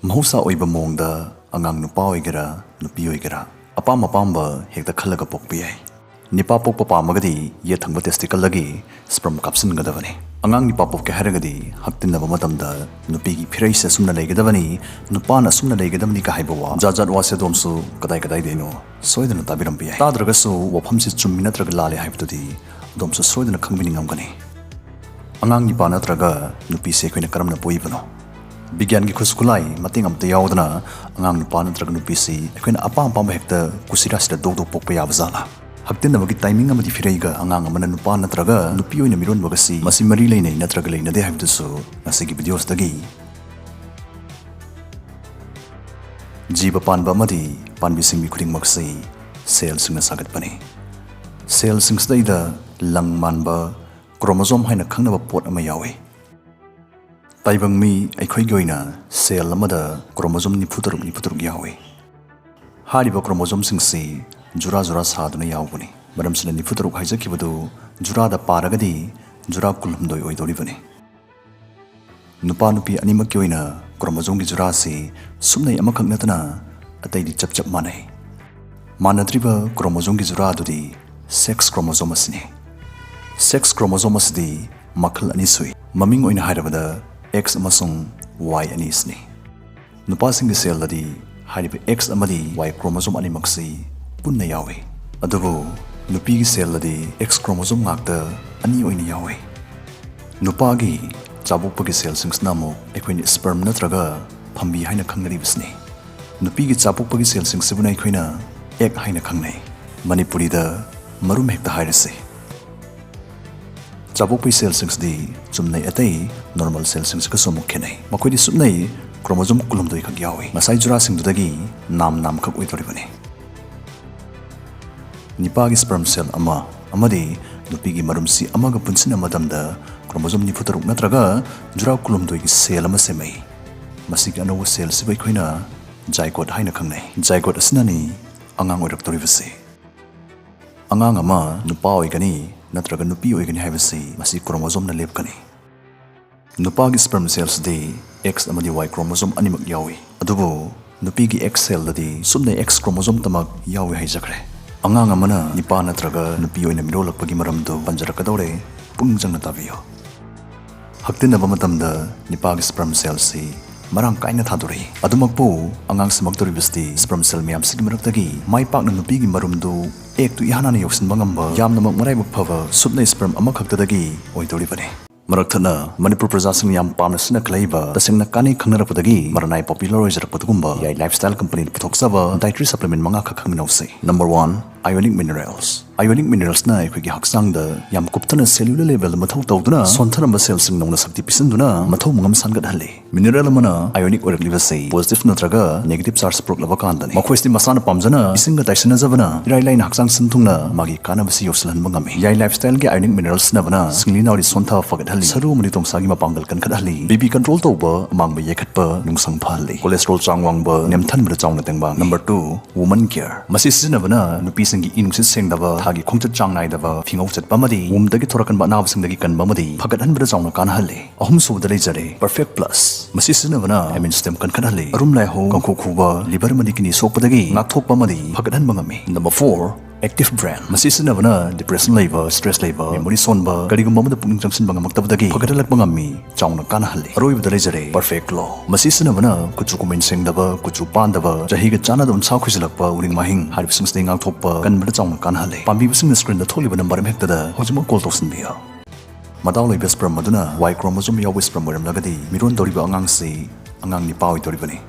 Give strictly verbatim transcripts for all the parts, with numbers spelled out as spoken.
ꯃꯍꯧꯁꯥ ꯑꯣꯏꯕ ꯃꯑꯣꯡꯗ ꯑꯉꯥꯡ ꯅꯨꯄꯥ ꯑꯣꯏꯒꯦꯔꯥ ꯅꯨꯄꯤ ꯑꯣꯏꯒꯦꯔꯥ ꯑꯄꯥꯝ ꯑꯄꯥꯝꯕ ꯍꯦꯛꯇ ꯈꯜꯂꯒ ꯄꯣꯛꯄ ꯌꯥꯏ꯫ ꯅꯤꯄꯥ ꯄꯣꯛꯄ ꯄꯥꯝꯃꯒꯗꯤ ꯌꯦꯠ ꯊꯪꯕ testicleꯗꯒꯤ sperm ꯀꯥꯞꯁꯤꯟꯒꯗꯕꯅꯤ꯫ ꯑꯉꯥꯡ ꯅꯤꯄꯥ ꯄꯣꯛꯀꯦ ꯍꯥꯏꯔꯒꯗꯤ ꯍꯛꯇꯤꯟꯅꯕ ꯃꯇꯝꯗ ꯅꯨꯄꯤꯒꯤ ꯐꯤꯔꯩꯁꯦ ꯑꯁꯨꯝꯅ ꯂꯩꯒꯗꯕꯅꯤ, ꯅꯨꯄꯥꯅ ꯑꯁꯨꯝꯅ ꯂꯩꯒꯗꯕꯅꯤ ꯀ ꯍꯥꯏꯕ ꯋꯥ ꯖꯥꯠ ꯖꯥꯠ ꯋꯥꯁꯦ ꯑꯗꯣꯝꯁꯨ ꯀꯗꯥꯏ ꯀꯗꯥꯏꯗꯩꯅꯣ ꯁꯣꯏꯗꯅ ꯇꯥꯕꯤꯔꯝꯕ ꯌꯥꯏ꯫ ꯇꯥꯗ꯭ꯔꯒꯁꯨ ꯋꯥꯐꯝꯁꯤ ꯆꯨꯝꯃꯤ ꯅꯠꯇ꯭ꯔꯒ ꯂꯥꯜꯂꯤ ꯍꯥꯏꯕꯗꯨꯗꯤ ꯑꯗꯣꯝꯁꯨ ꯁꯣꯏꯗꯅ ꯈꯪꯕꯤꯅꯤꯡꯉꯝꯒꯅꯤ꯫ ꯑꯉꯥꯡ ꯅꯤꯄꯥ ꯅꯠꯇ꯭ꯔꯒ ꯅꯨꯄꯤꯁꯦ ꯑꯩꯈꯣꯏꯅ ꯀꯔꯝꯅ ꯄꯣꯛꯏꯕꯅꯣ? ꯕꯤꯒ꯭ꯌꯥꯟꯒꯤ ꯈꯨꯠꯁꯨ ꯈꯨꯠꯂꯥꯏ ꯃꯇꯦꯡ ꯑꯃꯠꯇ ꯌꯥꯎꯗꯅ ꯑꯉꯥꯡ ꯅꯨꯄꯥ ꯅꯠꯇ꯭ꯔꯒ ꯅꯨꯄꯤꯁꯤ ꯑꯩꯈꯣꯏꯅ ꯑꯄꯥꯝ ꯑꯄꯥꯝꯕ ꯍꯦꯛꯇ ꯀꯨꯁꯤꯔꯥꯁꯤꯗ ꯗꯣꯛ ꯗꯣꯛ ꯄꯣꯛꯄ ꯌꯥꯕ ꯖꯥꯠꯂꯥ? ꯍꯛꯇꯤꯟꯅꯕꯒꯤ timing ꯑꯃꯗꯤ ꯐꯤꯔꯩꯒ ꯑꯉꯥꯡ ꯑꯃꯅ ꯅꯨꯄꯥ ꯅꯠꯇ꯭ꯔꯒ ꯅꯨꯄꯤ ꯑꯣꯏꯅ ꯃꯤꯔꯣꯟꯕꯒꯁꯤ ꯃꯁꯤ ꯃꯔꯤ ꯂꯩꯅꯩ ꯅꯠꯇ꯭ꯔꯒ ꯂꯩꯅꯗꯦ ꯍꯥꯏꯕꯗꯨꯁꯨ ꯉꯁꯤꯒꯤ videoꯁꯤꯗꯒꯤ꯫ ꯖꯤꯕ ꯄꯥꯟꯕ ꯑꯃꯗꯤ ꯄꯥꯟꯕꯤ ꯁꯤꯡꯕꯤ ꯈꯨꯗꯤꯡꯃꯛꯁꯤ cellꯁꯤꯡꯅ ꯁꯥꯒꯠꯄꯅꯤ꯫ Cellꯁꯤꯡꯁꯤꯗꯩꯗ ꯂꯪ ꯃꯥꯟꯕ chromosome ꯍꯥꯏꯅ ꯈꯪꯅꯕ ꯄꯣꯠ ꯑꯃ ꯌꯥꯎꯏ꯫ ꯇꯥꯏꯕꯪ ꯃꯤ ꯑꯩꯈꯣꯏꯒꯤ ꯑꯣꯏꯅ cell ꯑꯃꯗ chromosome ꯅꯤꯐꯨ ꯇꯔꯨꯛ ꯅꯤꯐꯨ ꯇꯔꯨꯛ ꯌꯥꯎꯏ꯫ ꯍꯥꯏꯔꯤꯕ chromosomeꯁꯤꯡꯁꯤ ꯖꯨꯔꯥ ꯖꯨꯔꯥ ꯁꯥꯗꯨꯅ ꯌꯥꯎꯕꯅꯤ꯫ ꯃꯔꯝꯁꯤꯅ ꯅꯤꯐꯨ ꯇꯔꯨꯛ ꯍꯥꯏꯖꯈꯤꯕꯗꯨ ꯖꯨꯔꯥꯗ ꯄꯥꯔꯒꯗꯤ ꯖꯨꯔꯥ ꯀꯨꯟꯍꯨꯝꯗꯣꯏ ꯑꯣꯏꯗꯧꯔꯤꯕꯅꯤ꯫ ꯅꯨꯄꯥ ꯅꯨꯄꯤ ꯑꯅꯤꯃꯛꯀꯤ ꯑꯣꯏꯅ chromosomeꯒꯤ ꯖꯨꯔꯥꯁꯤ ꯁꯨꯞꯅꯩ ꯑꯃꯈꯛ ꯅꯠꯇꯅ ꯑꯇꯩꯗꯤ ꯆꯞ ꯆꯞ ꯃꯥꯟꯅꯩ꯫ ꯃꯥꯟꯅꯗ꯭ꯔꯤꯕ chromosomeꯒꯤ ꯖꯨꯔꯥ ꯑꯗꯨꯗꯤ sex chromosome ꯑꯁꯤꯅꯤ꯫ Sex chromosome ꯑꯁꯤꯗꯤ ꯃꯈꯜ ꯑꯅꯤ ꯁꯨꯏ꯫ ꯃꯃꯤꯡ ꯑꯣꯏꯅ ꯍꯥꯏꯔꯕꯗ X ꯑꯃꯁꯨꯡ Y ꯑꯅꯤ ꯑꯁꯤꯅꯤ꯫ ꯅꯨꯄꯥꯁꯤꯡꯒꯤ cellꯗꯗꯤ ꯍꯥꯏꯔꯤꯕ X ꯑꯃꯗꯤ Y chromosome ꯑꯅꯤꯃꯛꯁꯤ ꯄꯨꯟꯅ ꯌꯥꯎꯏ꯫ ꯑꯗꯨꯕꯨ ꯅꯨꯄꯤꯒꯤ cellꯗꯗꯤ X chromosome ꯉꯥꯛꯇ ꯑꯅꯤ ꯑꯣꯏꯅ ꯌꯥꯎꯏ꯫ ꯅꯨꯄꯥꯒꯤ ꯆꯥꯕꯣꯛꯄꯒꯤ cellꯁꯤꯡꯁꯤꯅ ꯑꯃꯨꯛ ꯑꯩꯈꯣꯏꯅ sperm ꯅꯠꯇ꯭ꯔꯒ ꯐꯝꯕꯤ ꯍꯥꯏꯅ ꯈꯪꯅꯔꯤꯕꯁꯤꯅꯤ꯫ ꯅꯨꯄꯤꯒꯤ ꯆꯥꯕꯣꯛꯄꯒꯤ cellꯁꯤꯡꯁꯤꯕꯨꯅ ꯑꯩꯈꯣꯏꯅ egg ꯍꯥꯏꯅ ꯈꯪꯅꯩ꯫ ꯃꯅꯤꯄꯨꯔꯤꯗ ꯃꯔꯨꯝ ꯍꯦꯛꯇ ꯍꯥꯏꯔꯁꯤ꯫ ꯆꯥꯕꯣꯛꯄꯒꯤ cellꯁꯤꯡꯁꯤꯗꯤ ꯆꯨꯝꯅꯩ ꯑꯇꯩ normal cellꯁꯤꯡꯁꯤꯒꯁꯨ ꯑꯃꯨꯛ ꯈꯦꯠꯅꯩ꯫ ꯃꯈꯣꯏꯗꯤ ꯁꯨꯞꯅꯩ chromosome ꯀꯨꯟꯍꯨꯝꯗꯣꯏ ꯈꯛ ꯌꯥꯎꯏ꯫ ꯉꯁꯥꯏ ꯖꯨꯔꯥꯁꯤꯡꯗꯨꯗꯒꯤ ꯅꯥꯝ ꯅꯥꯝꯈꯛ ꯑꯣꯏꯗꯧꯔꯤꯕꯅꯤ꯫ ꯅꯤꯄꯥꯒꯤ sperm cell ꯑꯃ ꯑꯃꯗꯤ ꯅꯨꯄꯤꯒꯤ ꯃꯔꯨꯝꯁꯤ ꯑꯃꯒ ꯄꯨꯟꯁꯤꯟꯅꯕ ꯃꯇꯝꯗ chromosome ꯅꯤꯐꯨ ꯇꯔꯨꯛ ꯅꯠꯇ꯭ꯔꯒ ꯖꯨꯔꯥ ꯀꯨꯟꯍꯨꯝꯗꯣꯏꯒꯤ cell ꯑꯃ ꯁꯦꯝꯃꯛꯏ꯫ ꯃꯁꯤꯒꯤ ꯑꯅꯧꯕ cellꯁꯤꯕꯨ ꯑꯩꯈꯣꯏꯅ zygote ꯍꯥꯏꯅ ꯈꯪꯅꯩ꯫ Zygote ꯑꯁꯤꯅꯅꯤ ꯑꯉꯥꯡ ꯑꯣꯏꯔꯛꯇꯧꯔꯤꯕꯁꯤ꯫ ꯑꯉꯥꯡ ꯑꯃ ꯅꯨꯄꯥ ꯑꯣꯏꯒꯅꯤ ꯅꯠꯇ꯭ꯔꯒ ꯅꯨꯄꯤ ꯑꯣꯏꯒꯅꯤ ꯍꯥꯏꯕꯁꯤ ꯃꯁꯤ chromosomeꯅ ꯂꯦꯞꯀꯅꯤ꯫ ꯅꯨꯄꯥꯒꯤ sperm cellꯁꯤꯗꯤ X ꯑꯃꯗꯤ Y chromosome ꯑꯅꯤꯃꯛ ꯌꯥꯎꯏ꯫ ꯑꯗꯨꯕꯨ ꯅꯨꯄꯤꯒꯤ X cellꯗꯗꯤ ꯁꯨꯞꯅ X chromosomeꯇꯃꯛ ꯌꯥꯎꯏ ꯍꯥꯏꯖꯈ꯭ꯔꯦ꯫ ꯑꯉꯥꯡ ꯑꯃꯅ ꯅꯤꯄꯥ ꯅꯠꯇ꯭ꯔꯒ ꯅꯨꯄꯤ ꯑꯣꯏꯅ ꯃꯤꯔꯣꯜꯂꯛꯄꯒꯤ ꯃꯔꯝꯗꯨ ꯄꯟꯖꯔꯛꯀꯗꯧꯔꯦ꯫ ꯄꯨꯛꯅꯤꯡ ꯆꯪꯅ ꯇꯥꯕꯤꯌꯨ꯫ ꯍꯛꯇꯤꯟꯅꯕ ꯃꯇꯝꯗ ꯅꯤꯄꯥꯒꯤ sperm cellꯁꯤ ꯃꯔꯥꯡ ꯀꯥꯏꯅ ꯊꯥꯗꯣꯔꯛꯏ꯫ ꯑꯗꯨꯃꯛꯄꯨ ꯑꯉꯥꯡ ꯁꯦꯝꯃꯛꯇꯧꯔꯤꯕꯁꯤꯗꯤ sperm cell ꯃꯌꯥꯝꯁꯤꯒꯤ ꯃꯔꯛꯇꯒꯤ ꯃꯥꯏ ꯄꯥꯛꯅ ꯅꯨꯄꯤꯒꯤ ꯃꯔꯨꯝꯗꯨ egg ꯇꯨ ꯏꯍꯥꯟ ꯍꯥꯟꯅ ꯌꯧꯁꯤꯟꯕ ꯉꯝꯕ ꯌꯥꯝꯅꯃꯛ ꯃꯔꯥꯏꯕꯛ ꯐꯕ ꯁꯨꯞꯅ sperm ꯑꯃꯈꯛꯇꯗꯒꯤ ꯑꯣꯏꯗꯧꯔꯤꯕꯅꯤ꯫ ꯃꯔꯛ ꯊꯠꯅ ꯃꯅꯤꯄꯨꯔ ꯄ꯭ꯔꯖꯥꯁꯤꯡꯅ ꯌꯥꯝ ꯄꯥꯝꯅ ꯁꯤꯖꯤꯟꯅꯈꯠꯂꯛꯏꯕ, ꯇꯁꯦꯡꯅ ꯀꯥꯟꯅꯩ ꯈꯪꯅꯔꯛꯄꯗꯒꯤ ꯃꯔꯅꯥꯏ popular ꯑꯣꯏꯖꯔꯛꯄꯗꯨꯒꯨꯝꯕ ꯌꯥꯏ Lifestyle Companyꯅ ꯄꯨꯊꯣꯛꯆꯕ dietary supplement ꯃꯉꯥꯈꯛ ꯈꯪꯃꯤꯟꯅꯧꯁꯤ꯫ Number one, ionic minerals꯫ Ionic mineralsꯅ ꯑꯩꯈꯣꯏꯒꯤ ꯍꯛꯆꯥꯡꯗ ꯌꯥꯝ ꯀꯨꯞꯊꯅ cellular levelꯗ ꯃꯊꯧ ꯇꯧꯗꯨꯅ ꯁꯣꯟꯊꯔꯝꯕ cellꯁꯤꯡ ꯅꯧꯅ ꯁꯛꯇꯤ ꯄꯤꯁꯤꯟꯗꯨꯅ ꯃꯊꯧ ꯃꯉꯝ ꯁꯥꯟꯒꯠꯍꯜꯂꯤ꯫ Mineral ꯑꯃꯅ ionic ꯑꯣꯏꯔꯛꯂꯤꯕꯁꯤ positive ꯅꯠꯇ꯭ꯔꯒ negative charge ꯄꯨꯔꯛꯂꯕ ꯀꯥꯟꯗꯅꯤ꯫ ꯃꯈꯣꯏꯁꯤꯗꯤ ꯃꯁꯥꯅ ꯄꯥꯝꯖꯅ ꯏꯁꯤꯡꯒ ꯇꯥꯏꯁꯤꯟꯅꯖꯕꯅ ꯏꯔꯥꯏ ꯂꯥꯏꯅ ꯍꯛꯆꯥꯡ ꯁꯤꯟ ꯊꯨꯡꯅ ꯃꯥꯒꯤ ꯀꯥꯟꯅꯕꯁꯤ ꯌꯧꯁꯤꯜꯍꯟꯕ ꯉꯝꯃꯤ꯫ ꯌꯥꯏ Lifestyleꯒꯤ ionic minerals ꯁꯤꯖꯤꯟꯅꯕꯅ ꯁꯤꯡꯂꯤ ꯅꯥꯎꯔꯤ ꯁꯣꯟꯊꯕ ꯐꯒꯠꯍꯜꯂꯤ, ꯁꯔꯨ ꯑꯃꯗꯤ ꯇꯣꯡꯁꯥꯒꯤ ꯃꯄꯥꯡꯒꯜ ꯀꯟꯈꯠꯍꯜꯂꯤ, BP control ꯇꯧꯕ, ꯑꯃꯥꯡꯕ ꯌꯩꯈꯠꯄ, ꯅꯨꯡꯁꯪ ꯐꯍꯜꯂꯤ, cholesterol ꯆꯥꯡ ꯋꯥꯡꯕ ꯅꯦꯝꯊꯍꯟꯕꯗ ꯆꯥꯎꯅ ꯇꯦꯡꯕꯥꯡ꯫ Number two, woman care꯫ ꯃꯁꯤ ꯁꯤꯖꯤꯟꯅꯕꯅ ꯅꯨꯄꯤꯁꯤꯡꯒꯤ ꯏ ꯅꯨꯡꯁꯤꯠ ꯁꯦꯡꯗꯕ, ꯊꯥꯒꯤ ꯈꯣꯡꯆꯠ ꯆꯥꯡ ꯅꯥꯏꯗꯕ, ꯐꯤꯉꯧ ꯆꯠꯄ ꯑꯃꯗꯤ ꯋꯨꯝꯗꯒꯤ ꯊꯣꯔꯛꯀꯟꯕ ꯑꯅꯥꯕꯁꯤꯡꯗꯒꯤ ꯀꯟꯕ ꯑꯃꯗꯤ ꯐꯒꯠꯍꯟꯕꯗ ꯆꯥꯎꯅ ꯀꯥꯟꯅꯍꯜꯂꯤ꯫ ꯑꯍꯨꯝꯁꯨꯕꯗ ꯂꯩꯖꯔꯦ Perfect Plus꯫ ꯃꯁꯤ ꯁꯤꯖꯤꯟꯅꯕꯅ immune system ꯀꯟꯈꯠꯍꯜꯂꯤ, ꯑꯔꯨꯝ ꯂꯥꯏꯍꯧ, ꯀꯥꯡꯈꯨ ꯈꯨꯕ, liver ꯑꯃꯗꯤ kidney ꯁꯣꯛꯄꯗꯒꯤ ꯉꯥꯛꯊꯣꯛꯄ ꯑꯃꯗꯤ ꯐꯒꯠꯍꯟꯕ ꯉꯝꯃꯤ꯫ Number four, Active Brain꯫ ꯃꯁꯤ ꯁꯤꯖꯤꯟꯅꯕꯅ depression ꯂꯩꯕ, stress ꯂꯩꯕ, memory ꯁꯣꯟꯕ, ꯀꯔꯤꯒꯨꯝꯕ ꯑꯃꯗ ꯄꯨꯛꯅꯤꯡ ꯆꯪꯁꯤꯟꯕ ꯉꯝꯃꯛꯇꯕꯗꯒꯤ ꯐꯒꯠꯍꯜꯂꯛꯄ ꯉꯝꯃꯤ, ꯆꯥꯎꯅ ꯀꯥꯟꯅꯍꯜꯂꯤ꯫ ꯑꯔꯣꯏꯕꯗ ꯂꯩꯖꯔꯦ Perfect Glow꯫ ꯃꯁꯤ ꯁꯤꯖꯤꯟꯅꯕꯅ ꯀꯨꯆꯨ ꯀꯨꯃꯦꯟ ꯁꯦꯡꯗꯕ, ꯀꯨꯆꯨ ꯄꯥꯟꯗꯕ, ꯆꯍꯤꯒ ꯆꯥꯟꯅꯗꯕ ꯎꯟꯁꯥ ꯈꯣꯏꯖꯤꯜꯂꯛꯄ, ꯎꯔꯤꯡ ꯃꯥꯍꯤꯡ ꯍꯥꯏꯔꯤꯕꯁꯤꯡꯁꯤꯗꯒꯤ ꯉꯥꯛꯊꯣꯛꯄ ꯀꯟꯕꯗ ꯆꯥꯎꯅ ꯀꯥꯟꯅꯍꯜꯂꯤ꯫ ꯄꯥꯝꯕꯤꯕꯁꯤꯡꯅ screenꯗ ꯊꯣꯛꯂꯤꯕ number ꯑꯃ ꯍꯦꯛꯇꯗ ꯍꯧꯖꯤꯛꯃꯛ call ꯇꯧꯁꯤꯟꯕꯤꯌꯨ꯫ ꯃꯗꯥꯎ ꯂꯩꯕ sperm ꯑꯗꯨꯅ Y chromosome ꯌꯥꯎꯕ sperm ꯑꯣꯏꯔꯝꯂꯒꯗꯤ ꯃꯤꯔꯣꯟꯗꯧꯔꯤꯕ ꯑꯉꯥꯡꯁꯤ ꯑꯉꯥꯡ ꯅꯤꯄꯥ ꯑꯣꯏꯗꯧꯔꯤꯕꯅꯤ꯫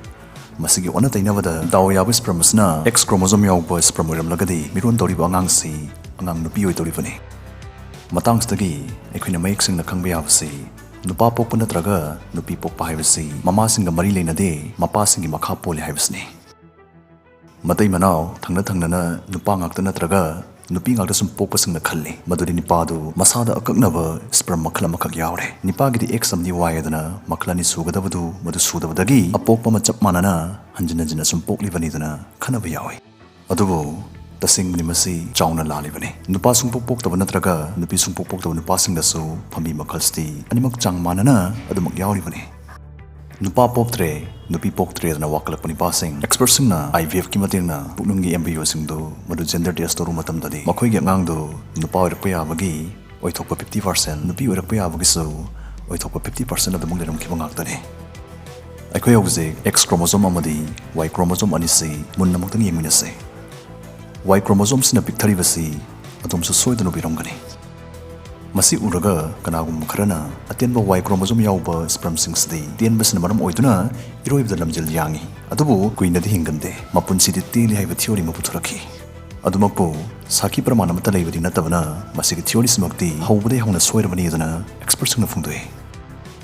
ꯃꯁꯤꯒꯤ ꯑꯣꯟꯅ ꯇꯩꯅꯕꯗ ꯗꯥꯎ ꯌꯥꯕ sperm ꯑꯁꯤꯅ X chromosome ꯌꯥꯎꯕ sperm ꯑꯣꯏꯔꯝꯂꯒꯗꯤ ꯃꯤꯔꯣꯟꯗꯧꯔꯤꯕ ꯑꯉꯥꯡꯁꯤ ꯑꯉꯥꯡ ꯅꯨꯄꯤ ꯑꯣꯏꯗꯧꯔꯤꯕꯅꯤ꯫ ꯃꯇꯥꯡꯁꯤꯗꯒꯤ ꯑꯩꯈꯣꯏꯅ ꯃꯌꯦꯛ ꯁꯦꯡꯅ ꯈꯪꯕ ꯌꯥꯕꯁꯤ ꯅꯨꯄꯥ ꯄꯣꯛꯄ ꯅꯠꯇ꯭ꯔꯒ ꯅꯨꯄꯤ ꯄꯣꯛꯄ ꯍꯥꯏꯕꯁꯤ ꯃꯃꯥꯁꯤꯡꯒ ꯃꯔꯤ ꯂꯩꯅꯗꯦ, ꯃꯄꯥꯁꯤꯡꯒꯤ ꯃꯈꯥ ꯄꯣꯜꯂꯤ ꯍꯥꯏꯕꯁꯤꯅꯤ꯫ ꯃꯇꯩ ꯃꯅꯥꯎ ꯊꯪꯅ ꯊꯪꯅꯅ ꯅꯨꯄꯥ ꯉꯥꯛꯇ ꯅꯠꯇ꯭ꯔꯒ ꯅꯨꯄꯤ ꯉꯥꯛꯇ ꯁꯨꯝ ꯄꯣꯛꯄꯁꯤꯡꯅ ꯈꯜꯂꯤ ꯃꯗꯨꯗꯤ ꯅꯤꯄꯥꯗꯨ ꯃꯁꯥꯗ ꯑꯀꯛꯅꯕ sperm ꯃꯈꯜ ꯑꯃꯈꯛ ꯌꯥꯎꯔꯦ꯫ ꯅꯤꯄꯥꯒꯤꯗꯤ X ꯑꯃꯗꯤ Y ꯑꯗꯨꯅ ꯃꯈꯜ ꯑꯅꯤ ꯁꯨꯒꯗꯕꯗꯨ ꯃꯗꯨ ꯁꯨꯗꯕꯗꯒꯤ ꯑꯄꯣꯛꯄ ꯑꯃ ꯆꯞ ꯃꯥꯟꯅꯅ ꯍꯟꯖꯤꯟ ꯍꯟꯖꯤꯟꯅ ꯁꯨꯝ ꯄꯣꯛꯂꯤꯕꯅꯤꯗꯨꯅ ꯈꯟꯅꯕ ꯌꯥꯎꯏ꯫ ꯑꯗꯨꯕꯨ ꯇꯁꯦꯡꯕꯅꯤ, ꯃꯁꯤ ꯆꯥꯎꯅ ꯂꯥꯜꯂꯤꯕꯅꯤ꯫ ꯅꯨꯄꯥ ꯁꯨꯡꯄꯣꯛ ꯄꯣꯛꯇꯕ ꯅꯠꯇ꯭ꯔꯒ ꯅꯨꯄꯤ ꯁꯨꯡꯄꯣꯛ ꯄꯣꯛꯇꯕ ꯅꯨꯄꯥꯁꯤꯡꯗꯁꯨ ꯐꯝꯕꯤ ꯃꯈꯜꯁꯤꯗꯤ ꯑꯅꯤꯃꯛ ꯆꯥꯡ ꯃꯥꯟꯅꯅ ꯑꯗꯨꯃꯛ ꯌꯥꯎꯔꯤꯕꯅꯤ꯫ ꯅꯨꯄꯥ ꯄꯣꯛꯇ꯭ꯔꯦ, ꯅꯨꯄꯤ ꯄꯣꯛꯇ꯭ꯔꯦꯗꯅ ꯋꯥꯀꯠꯂꯛꯄ ꯅꯨꯄꯥꯁꯤꯡ, ꯑꯦꯛꯁꯄꯔꯠꯁꯤꯡꯅ ꯑꯥꯏ ꯚꯤ ꯑꯦꯐꯀꯤ ꯃꯇꯦꯡꯅ ꯄꯨꯛꯅꯨꯡꯒꯤ ꯑꯦꯝꯕ꯭ꯔꯤꯌꯣꯁꯤꯡꯗꯨ ꯃꯗꯨ ꯖꯦꯟꯗꯔ ꯇꯦꯁ ꯇꯧꯔꯨꯕ ꯃꯇꯝꯗꯗꯤ ꯃꯈꯣꯏꯒꯤ ꯑꯉꯥꯡꯗꯨ ꯅꯨꯄꯥ ꯑꯣꯏꯔꯛꯄ ꯌꯥꯕꯒꯤ ꯑꯣꯏꯊꯣꯛꯄ ꯐꯤꯐꯇꯤ ꯄꯥꯔꯁꯦꯟ, ꯅꯨꯄꯤ ꯑꯣꯏꯔꯛꯄ ꯌꯥꯕꯒꯤꯁꯨ ꯑꯣꯏꯊꯣꯛꯄ ꯐꯤꯐꯇꯤ ꯄꯥꯔꯁꯦꯟ ꯑꯗꯨꯃꯛ ꯂꯩꯔꯝꯈꯤꯕ ꯉꯥꯛꯇꯅꯤ꯫ ꯑꯩꯈꯣꯏ ꯍꯧꯖꯤꯛ ꯑꯦꯛꯁ ꯀ꯭ꯔꯣꯃꯣꯖꯣꯝ ꯑꯃꯗꯤ ꯋꯥꯏ ꯀ꯭ꯔꯣꯃꯣꯖꯣꯝ ꯑꯅꯤꯁꯤ ꯃꯨꯟꯅ ꯑꯃꯨꯛꯇꯪ ꯌꯦꯡꯃꯤꯟꯅꯁꯤ꯫ ꯋꯥꯏ ꯀ꯭ꯔꯣꯃꯣꯖꯣꯝꯁꯤꯅ ꯄꯤꯛꯊꯔꯤꯕꯁꯤ ꯑꯗꯣꯝꯁꯨ ꯁꯣꯏꯗꯅ ꯎꯕꯤꯔꯝꯒꯅꯤ꯫ ꯃꯁꯤ ꯎꯔꯒ ꯀꯅꯥꯒꯨꯝꯕ ꯈꯔꯅ ꯑꯇꯦꯟꯕ ꯋꯥꯏ ꯀ꯭ꯔꯣꯃꯣꯖꯣꯝ ꯌꯥꯎꯕ ꯁ꯭ꯄꯔꯝꯁꯤꯡꯁꯤꯗꯤ ꯇꯦꯟꯕꯁꯤꯅ ꯃꯔꯝ ꯑꯣꯏꯗꯨꯅ ꯏꯔꯣꯏꯕꯗ ꯂꯝꯖꯦꯜ ꯌꯥꯡꯏ, ꯑꯗꯨꯕꯨ ꯀꯨꯏꯅꯗꯤ ꯍꯤꯡꯒꯟꯗꯦ, ꯃꯄꯨꯟꯁꯤꯗꯤ ꯇꯦꯜꯂꯤ ꯍꯥꯏꯕ ꯊꯤꯑꯣꯔꯤ ꯑꯃ ꯄꯨꯊꯣꯔꯛꯈꯤ꯫ ꯑꯗꯨꯃꯛꯄꯨ ꯁꯥꯈꯤ ꯄ꯭ꯔꯃꯥꯟ ꯑꯃꯠꯇ ꯂꯩꯕꯗꯤ ꯅꯠꯇꯕꯅ, ꯃꯁꯤꯒꯤ ꯊꯤꯑꯣꯔꯤꯁꯤꯃꯛꯇꯤ ꯍꯧꯕꯗꯒꯤ ꯍꯧꯅ ꯁꯣꯏꯔꯕꯅꯤ ꯑꯗꯨꯅ ꯑꯦꯛꯁꯄꯔꯠꯁꯤꯡꯅ ꯐꯣꯡꯗꯣꯛꯏ꯫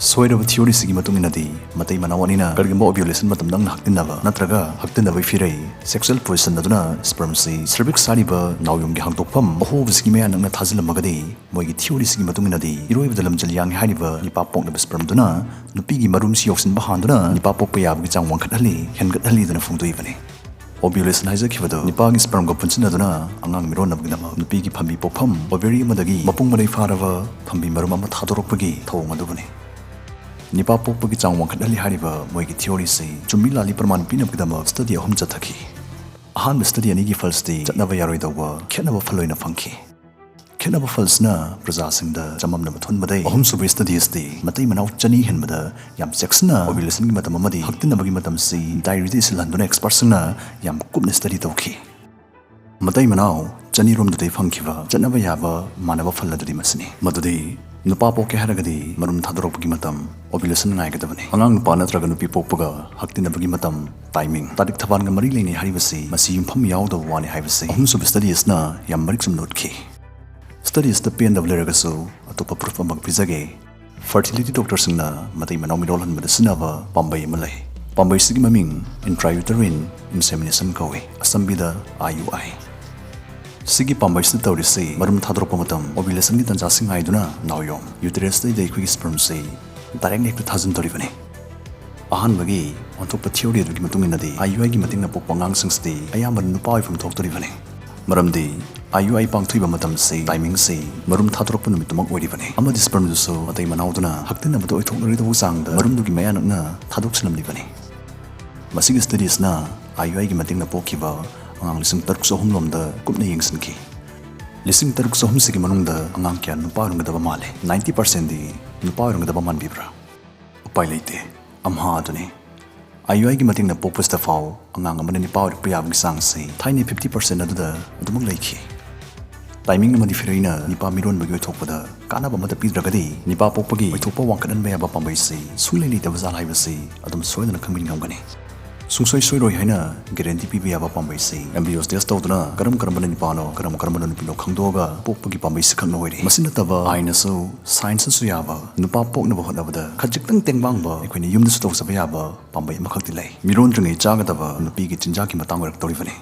ꯁꯣꯏꯔꯕ ꯊꯤꯑꯣꯔꯤꯁꯤꯒꯤ ꯃꯇꯨꯡ ꯏꯟꯅꯗꯤ, ꯃꯇꯩ ꯃꯅꯥꯎ ꯑꯅꯤꯅ ꯀꯔꯤꯒꯨꯝꯕ ꯑꯣꯚ꯭ꯌꯨꯂꯦꯁꯟ ꯃꯇꯝꯗ ꯅꯪꯅ ꯍꯛꯇꯤꯟꯅꯕ ꯅꯠꯇ꯭ꯔꯒ ꯍꯛꯇꯤꯟꯅꯕꯒꯤ ꯐꯤꯔꯩ, ꯁꯦꯛꯁꯨꯑꯦꯜ ꯄꯣꯖꯤꯁꯟ ꯑꯗꯨꯅ ꯁ꯭ꯄꯔꯝꯁꯤ ꯁꯔꯚꯤꯛꯁ ꯍꯥꯏꯔꯤꯕ ꯅꯥꯎꯌꯣꯝꯒꯤ ꯍꯥꯡꯗꯣꯛꯐꯝ ꯑꯍꯣꯕꯁꯤꯒꯤ ꯃꯌꯥ ꯅꯛꯅ ꯊꯥꯖꯤꯜꯂꯝꯃꯒꯗꯤ, ꯃꯣꯏꯒꯤ ꯊꯤꯑꯣꯔꯤꯁꯤꯒꯤ ꯃꯇꯨꯡ ꯏꯟꯅꯗꯤ ꯏꯔꯣꯏꯕꯗ ꯂꯝꯖꯦꯜ ꯌꯥꯡꯏ ꯍꯥꯏꯔꯤꯕ ꯅꯤꯄꯥ ꯄꯣꯛꯅꯕ ꯁ꯭ꯄꯔꯝꯗꯨꯅ ꯅꯨꯄꯤꯒꯤ ꯃꯔꯨꯝꯁꯤ ꯌꯧꯁꯤꯟꯕ ꯍꯥꯟꯗꯨꯅ ꯅꯤꯄꯥ ꯄꯣꯛꯄ ꯌꯥꯕꯒꯤ ꯆꯥꯡ ꯋꯥꯡꯈꯠꯍꯜꯂꯤ, ꯍꯦꯟꯒꯠꯍꯜꯂꯤꯗꯅ ꯐꯣꯡꯗꯣꯛꯏꯕꯅꯤ꯫ ꯑꯣꯚ꯭ꯌꯨꯂꯦꯁꯟ ꯍꯥꯏꯖꯈꯤꯕꯗꯨ ꯅꯤꯄꯥꯒꯤ ꯁ꯭ꯄꯔꯝꯒ ꯄꯨꯟꯁꯤꯟꯅꯗꯨꯅ ꯑꯉꯥꯡ ꯃꯤꯔꯣꯟꯅꯕꯒꯤꯗꯃꯛ ꯅꯨꯄꯤꯒꯤ ꯐꯝꯕꯤ ꯄꯣꯛꯐꯝ ꯑꯣꯚꯦꯔꯤ ꯑꯃꯗꯒꯤ ꯃꯄꯨꯡ ꯃꯔꯩ ꯐꯥꯔꯕ ꯐꯝꯕꯤ ꯃꯔꯨꯝ ꯑꯃ ꯊꯥꯗꯣꯔꯛꯄꯒꯤ ꯊꯧꯑꯣꯡ ꯑꯗꯨꯕꯨꯅꯤ꯫ ꯅꯤꯄꯥ ꯄꯣꯛꯄꯒꯤ ꯆꯥꯡ ꯋꯥꯡꯈꯠꯍꯜꯂꯤ ꯍꯥꯏꯔꯤꯕ ꯃꯣꯏꯒꯤ ꯊꯤꯑꯣꯔꯤꯁꯤ ꯆꯨꯝꯃꯤ ꯂꯥꯜꯂꯤ ꯄ꯭ꯔꯃꯥꯟ ꯄꯤꯅꯕꯒꯤꯗꯃꯛ ꯁ꯭ꯇꯗꯤ ꯑꯍꯨꯝ ꯆꯠꯊꯈꯤ꯫ ꯑꯍꯥꯟꯕ ꯁ꯭ꯇꯗꯤ ꯑꯅꯤꯒꯤ ꯐꯜꯁꯇꯤ ꯆꯠꯅꯕ ꯌꯥꯔꯣꯏꯗꯧꯕ ꯈꯦꯠꯅꯕ ꯐꯜ ꯑꯣꯏꯅ ꯐꯪꯈꯤ꯫ ꯈꯦꯠꯅꯕ ꯐꯜꯁꯤꯅ ꯄ꯭ꯔꯖꯥꯁꯤꯡꯗ ꯆꯃꯝꯅꯕ ꯊꯣꯛꯍꯟꯕꯗꯩ ꯑꯍꯨꯝꯁꯨꯕ ꯁ꯭ꯇꯗꯤꯁꯇꯤ ꯃꯇꯩ ꯃꯅꯥꯎ ꯆꯅꯤ ꯍꯦꯟꯕꯗ ꯌꯥꯝ ꯆꯦꯛꯁꯤꯟꯅ ꯑꯣꯚ꯭ꯌꯨꯂꯦꯁꯟꯒꯤ ꯃꯇꯝ ꯑꯃꯗꯤ ꯍꯛꯇꯤꯟꯅꯕꯒꯤ ꯃꯇꯝꯁꯤ ꯗꯥꯏꯔꯤꯗ ꯏꯁꯤꯜꯍꯟꯗꯨꯅ ꯑꯦꯛꯁꯄꯔꯠꯁꯤꯡꯅ ꯌꯥꯝ ꯀꯨꯞꯅ ꯁ꯭ꯇꯗꯤ ꯇꯧꯈꯤ꯫ ꯃꯇꯩ ꯃꯅꯥꯎ ꯆꯅꯤꯔꯣꯝꯗꯨꯗꯩ ꯐꯪꯈꯤꯕ ꯆꯠꯅꯕ ꯌꯥꯕ ꯃꯥꯟꯅꯕ ꯐꯜ ꯑꯗꯨꯗꯤ ꯃꯁꯤꯅꯤ, ꯃꯗꯨꯗꯤ ꯅꯨꯄꯥ ꯄꯣꯛꯀꯦ ꯍꯥꯏꯔꯒꯗꯤ ꯃꯔꯨꯝ ꯊꯥꯗꯣꯔꯛꯄꯒꯤ ꯃꯇꯝ, ꯑꯣꯚ꯭ꯌꯨꯂꯦꯁꯟ ꯉꯥꯏꯒꯗꯕꯅꯤ꯫ ꯑꯉꯥꯡ ꯅꯨꯄꯥ ꯅꯠꯇ꯭ꯔꯒ ꯅꯨꯄꯤ ꯄꯣꯛꯄꯒ ꯍꯛꯇꯤꯟꯅꯕꯒꯤ ꯃꯇꯝ, ꯇꯥꯏꯃꯤꯡ, ꯇꯥꯔꯤꯛ ꯊꯕꯥꯟꯒ ꯃꯔꯤ ꯂꯩꯅꯩ ꯍꯥꯏꯔꯤꯕꯁꯤ ꯃꯁꯤ ꯌꯨꯝꯐꯝ ꯌꯥꯎꯗꯕ ꯋꯥꯅꯤ ꯍꯥꯏꯕꯁꯤ ꯑꯍꯨꯝꯁꯨꯕ ꯁ꯭ꯇꯗꯤ ꯑꯁꯤꯅ ꯌꯥꯝ ꯃꯔꯤꯛ ꯆꯨꯝꯅ ꯎꯠꯈꯤ꯫ ꯁ꯭ꯇꯗꯤ ꯑꯁꯤꯗ ꯄꯦꯟꯗꯕ ꯂꯩꯔꯒꯁꯨ ꯑꯇꯣꯞꯄ ꯄ꯭ꯔꯨꯐ ꯑꯃ ꯄꯤꯖꯒꯦ꯫ ꯐꯔꯇꯤꯂꯤꯇꯤ ꯗꯣꯛꯇꯔꯁꯤꯡꯅ ꯃꯇꯩ ꯃꯅꯥꯎ ꯃꯤꯔꯣꯜꯍꯟꯕꯗ ꯁꯤꯖꯤꯟꯅꯕ ꯄꯥꯝꯕꯩ ꯑꯃ ꯂꯩ꯫ ꯄꯥꯝꯕꯩꯁꯤꯒꯤ ꯃꯃꯤꯡ intrauterine insemination ꯀꯧꯏ, ꯑꯆꯝꯕꯤꯗ ꯑꯥꯏ ꯌꯨ ꯑꯥꯏ꯫ ꯁꯤꯒꯤ ꯄꯥꯝꯕꯩꯁꯤꯗ ꯇꯧꯔꯤꯁꯤ ꯃꯔꯨꯝ ꯊꯥꯗꯣꯔꯛꯄ ꯃꯇꯝ, ꯑꯣꯚ꯭ꯌꯨꯂꯦꯁꯟꯒꯤ ꯇꯥꯟꯖꯥꯁꯤꯡ ꯉꯥꯏꯗꯨꯅ ꯅꯥꯎꯌꯣꯝ, ꯌꯨꯇꯦꯔꯁꯇꯩꯗ ꯑꯩꯈꯣꯏꯒꯤ ꯁ꯭ꯄꯔꯝꯁꯤ ꯗꯥꯏꯔꯦꯛ ꯍꯦꯛꯇ ꯊꯥꯖꯤꯟꯗꯧꯔꯤꯕꯅꯤ꯫ ꯑꯍꯥꯟꯕꯒꯤ ꯑꯣꯟꯊꯣꯛꯄ ꯊꯤꯑꯣꯔꯤ ꯑꯗꯨꯒꯤ ꯃꯇꯨꯡ ꯏꯟꯅꯗꯤ, ꯑꯥꯏ ꯌꯨ ꯑꯥꯏꯒꯤ ꯃꯇꯦꯡꯅ ꯄꯣꯛꯄ ꯑꯉꯥꯡꯁꯤꯡꯁꯤꯗꯤ ꯑꯌꯥꯝꯕꯅ ꯅꯨꯄꯥ ꯑꯣꯏꯐꯝ ꯊꯣꯛꯇꯣꯔꯤꯕꯅꯤ꯫ ꯃꯔꯝꯗꯤ IUI ꯄꯥꯡꯊꯣꯛꯏꯕ ꯃꯇꯝꯁꯤ, ꯇꯥꯏꯃꯤꯡꯁꯤ ꯃꯔꯨꯝ ꯊꯥꯗꯣꯔꯛꯄ ꯅꯨꯃꯤꯠꯇꯨꯃꯛ ꯑꯣꯏꯔꯤꯕꯅꯤ, ꯑꯃꯗꯤ ꯁ꯭ꯄꯔꯝꯗꯨꯁꯨ ꯃꯇꯩ ꯃꯅꯥꯎꯗꯨꯅ ꯍꯛꯇꯤꯟꯅꯕꯗ ꯑꯣꯏꯊꯣꯛꯂꯔꯣꯏꯗꯕ ꯆꯥꯡꯗ ꯃꯔꯨꯝꯗꯨꯒꯤ ꯃꯌꯥ ꯅꯛꯅ ꯊꯥꯗꯣꯛꯁꯤꯜꯂꯝꯂꯤꯕꯅꯤ꯫ ꯃꯁꯤꯒꯤ ꯁ꯭ꯇꯗꯤꯁꯅ IUIꯒꯤ ꯃꯇꯦꯡꯅ ꯄꯣꯛꯈꯤꯕ ꯑꯉꯥꯡ ꯂꯤꯁꯤꯡ ꯇꯔꯨꯛ ꯆꯍꯨꯝ ꯂꯣꯝꯗ ꯀꯨꯞꯅ ꯌꯦꯡꯁꯤꯟꯈꯤ꯫ ꯂꯤꯁꯤꯡ ꯇꯔꯨꯛ ꯆꯍꯨꯝꯁꯤꯒꯤ ꯃꯅꯨꯡꯗ ꯑꯉꯥꯡ ꯀꯌꯥ ꯅꯨꯄꯥ ꯑꯣꯏꯔꯝꯒꯗꯕ ꯃꯥꯜꯂꯦ? ꯅꯥꯏꯟꯇꯤ ꯄꯥꯔꯁꯦꯟꯗꯤ ꯅꯨꯄꯥ ꯑꯣꯏꯔꯝꯒꯗꯕ ꯃꯥꯟꯕꯤꯕ꯭ꯔꯥ? ꯎꯄꯥꯏ ꯂꯩꯇꯦ, ꯑꯝꯍꯥ ꯑꯗꯨꯅꯤ꯫ IUIꯒꯤ ꯃꯇꯦꯡꯅ ꯄꯣꯛꯄꯁꯤꯗ ꯐꯥꯎ ꯑꯉꯥꯡ ꯑꯃꯅ ꯅꯨꯄꯥ ꯑꯣꯏꯔꯛꯄ ꯌꯥꯕꯒꯤ ꯆꯥꯡꯁꯤ ꯊꯥꯏꯅ ꯐꯤꯐꯇꯤ ꯄꯥꯔꯁꯦꯟ ꯑꯗꯨꯗ ꯑꯗꯨꯃꯛ ꯂꯩꯈꯤ꯫ ꯇꯥꯏꯃꯤꯡ ꯑꯃꯗꯤ ꯐꯤꯔꯩꯅ ꯅꯤꯄꯥ ꯃꯤꯔꯣꯟꯕꯒꯤ ꯑꯣꯏꯊꯣꯛꯄꯗ ꯀꯥꯟꯅꯕ ꯑꯃꯠꯇ ꯄꯤꯗ꯭ꯔꯒꯗꯤ, ꯅꯤꯄꯥ ꯄꯣꯛꯄꯒꯤ ꯑꯣꯏꯊꯣꯛꯄ ꯋꯥꯡꯈꯠꯍꯟꯕ ꯌꯥꯕ ꯄꯥꯝꯕꯩꯁꯤ ꯁꯨꯡꯂꯩ ꯂꯩꯇꯕ ꯖꯥꯠꯂ ꯍꯥꯏꯕꯁꯤ ꯑꯗꯨꯝ ꯁꯣꯏꯗꯅ ꯈꯪꯃꯤꯟꯅꯔꯝꯒꯅꯤ꯫ ꯁꯨꯡꯁꯣꯏ ꯁꯣꯏꯔꯣꯏ ꯍꯥꯏꯅ ꯒꯦꯔꯦꯟꯇꯤ ꯄꯤꯕ ꯌꯥꯕ ꯄꯥꯝꯕꯩꯁꯤ embryos test ꯇꯧꯗꯨꯅ ꯀꯔꯝ ꯀꯔꯝꯕꯅ ꯅꯨꯄꯥꯅꯣ, ꯀꯔꯝ ꯀꯔꯝꯕꯅ ꯅꯨꯄꯤꯅꯣ ꯈꯪꯗꯣꯛꯑꯒ ꯄꯣꯛꯄꯒꯤ ꯄꯥꯝꯕꯩꯁꯤ ꯈꯛꯅ ꯑꯣꯏꯔꯦ꯫ ꯃꯁꯤ ꯅꯠꯇꯕ ꯑꯥꯏꯟꯅꯁꯨ, ꯁꯥꯏꯟꯁꯅꯁꯨ ꯌꯥꯕ, ꯅꯨꯄꯥ ꯄꯣꯛꯅꯕ ꯍꯣꯠꯅꯕꯗ ꯈꯖꯤꯛꯇꯪ ꯇꯦꯡꯕꯥꯡꯕ ꯑꯩꯈꯣꯏꯅ ꯌꯨꯝꯗꯁꯨ ꯇꯧꯖꯕ ꯌꯥꯕ ꯄꯥꯝꯕꯩ ꯑꯃꯈꯛꯇꯤ ꯂꯩ꯫ ꯃꯤꯔꯣꯟꯗ꯭ꯔꯤꯉꯩ ꯆꯥꯒꯗꯕ ꯅꯨꯄꯤꯒꯤ ꯆꯤꯟꯖꯥꯛꯀꯤ ꯃꯇꯥꯡ ꯑꯣꯏꯔꯛꯇꯧꯔꯤꯕꯅꯤ꯫